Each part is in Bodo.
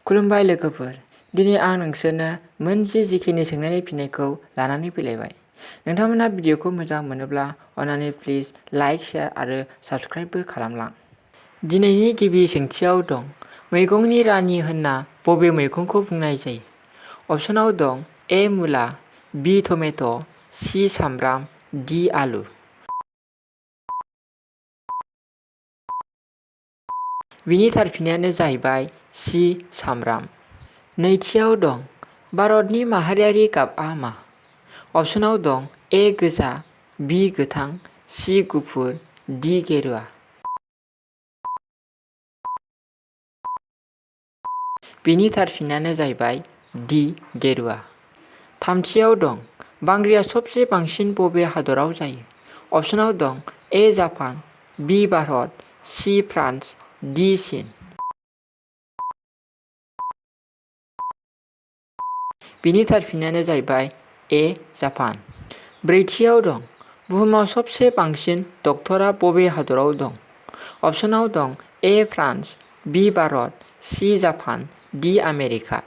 खुलुमबाय लोगोफोर, दिनै आं नोंसोरनो मोनसे जिखिनि सोंनायनि फिननायखौ लानानै फैलायबाय। नोंथांमोना भिडिअखौ मोजां मोनोब्ला अन्नानै प्लिज लाइक, शेयार आरो साबस्क्राइबबो खालामलां। दिनैनि गिबि सोंथियाव दं, मैगंनि रानि होनना बबे मैगंखौ बुंनाय जायो? अपसनाव दं ए मुला, बि टमेट', सि सामब्राम, डि आलु। बिनि थार फिननायानो जाहैबाय सि सामब्राम। नैथियाव दं, भारतनि माहारियारि गाबआ मा? अपसनाव दं ए गोजा, बि गोथां, सि गुफुर, डि गेरुवा। बिनि थार फिननायानो जाहैबाय डि गेरुवा। थामथियाव दं, बांग्रिया सबसे बांसिन बबे हादराव जायो? अपसनाव दं A Japan, B Bharat, C France, D चीन। बिनि थार फिननायानो जाहैबाय ए जापान। ब्रैथियाव दं, बुहुमाव सबसे बांसिन डक्टरा बबे हादराव दं? अपसनाव दं ए फ्रान्स, बि भारत, सि जापान, डि आमेरिका।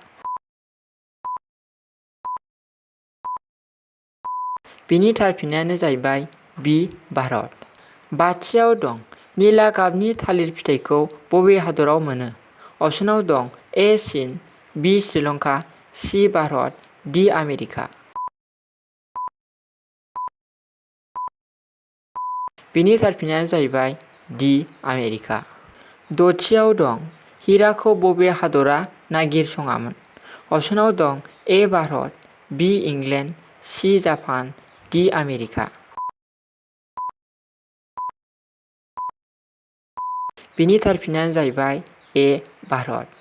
बिनि थार फिननायानो जाहैबाय बि भारत। बाथियाव दं, निला गाबनि थालिर फिथाइखौ बबे हादराव मोनो? अपसनाव दं ए चीन, बि श्रीलंका, सि भारत, डि आमेरिका। बिनि थार फिननायानो जाहैबाय डि आमेरिका। दथियाव दं, हिराखौ बबे हादरा नागिरसङामोन? अपसनाव दं ए भारत, बि इंलेन्ड, सि जापान, डि आमेरिका। बिनि थार फिननायानो जाहैबाय ए भारत।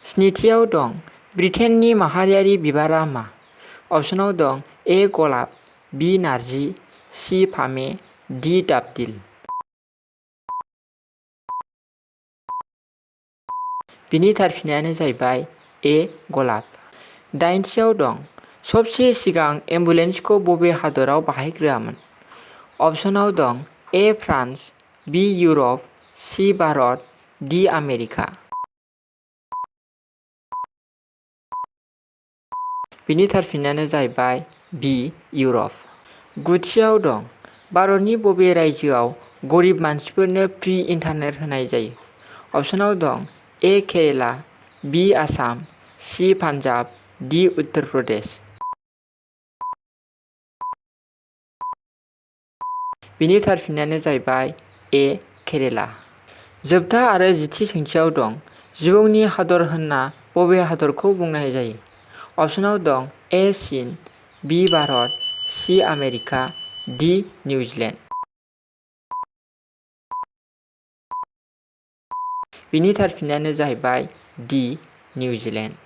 स्निथियाव दं, ब्रिटेननि माहारियारि बिबारा मा? अपसनाव दं ए गलाब, बि नारजि, सि फामे, डि दाफदिल। बिनि थार फिननायानो जाहैबाय ए गलाब। दाइनथियाव दं, सबसे सिगां एम्बुलेन्सखौ बबे हादराव बाहायग्रोआमोन? अपसनाव दं ए फ्रान्स, बि इउरप, सि भारत, डि आमेरिका। बिनि थार फिननायानो जाहैबाय बि इउरप। गुथियाव दं, भारतनि बबे रायजोआव गरिब मानसिफोरनो फ्रि इन्टारनेट होनाय जायो? अपसनाव दं ए केरेला, बि आसाम, सि पान्जाब, डि उत्तर प्रदेश। बिनि थार फिननायानो जाहैबाय ए केरेला। जोबथा आरो जिथि सोंथियाव दं, जिबौनि हादर होनना बबे हादरखौ बुंनाय जायो? अपसनाव दं ए चीन, बि भारत, सि आमेरिका, डि निउजिलेन्ड। बिनि थार फिननायानो जाहैबाय डि निउजिलेन्ड।